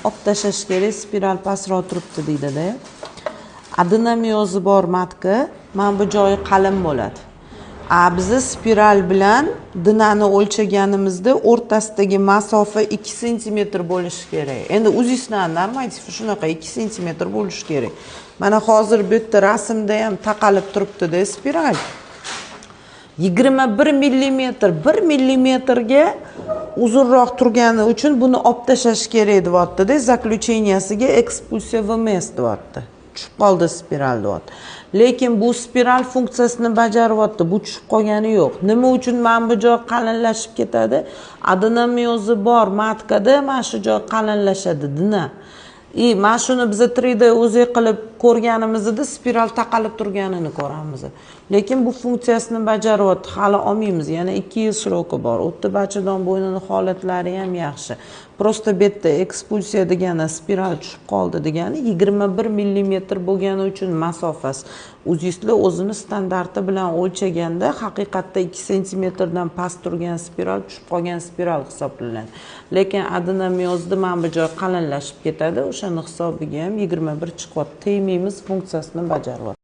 Olib tashlash kerak, spiral pastroq turibdi deydida. Adenomiozi bor матка, mana bu joyi qalin bo'ladi. A biza spiral bilan дна ni o'lchaganimizda o'rtasidagi masofa 2 sentimetr bo'lishi kerak. Endi УЗИ sdan normativi shunaqa, 2 sentimetr bo'lishi kerak. Mana hozir bu yerda rasmda ham taqalib turibdida spiral 21 millimetr, 1 millimetrga uzunroq turgani uchun buni olib tashlash kerak deyaptida. Заключения siga экспульсия ВМС deyapti, tushib qoldi spiral deyapti. Lekin bu spiral funksiyasini bajaryapti, bu tushib qolgani yo'q. Nima uchun mana bu joy qalinlashib ketadi? Adenomiozi bor матка da mana shu joy qalinlashadi, дна. И mana shuni biza 3D УЗИ qilib ko'rganimizda spiral taqalib turganini ko'ramiz. Lekin bu funksiyasini bajaryapti, hali olmaymiz, yana 2 yil срок i bor. U yerda bachadon bo'ynini holatlari ham yaxshi. Просто bu yerda ekspulsiya degani spiral tushib qoldi degani, 21 millimetr bo'lgani uchun masofasi. УЗИст lar o'zini standarti bilan o'lchaganda haqiqatda 2 sentimetrdan past turgan spiral tushib qolgan spiral hisoblanadi. Lekin adenomiozda mana bu joy qalinlashib ketadi, o'shani hisobiga ham 21 chiqyapti. Tegmaymiz, funksiyasini bajaryapti.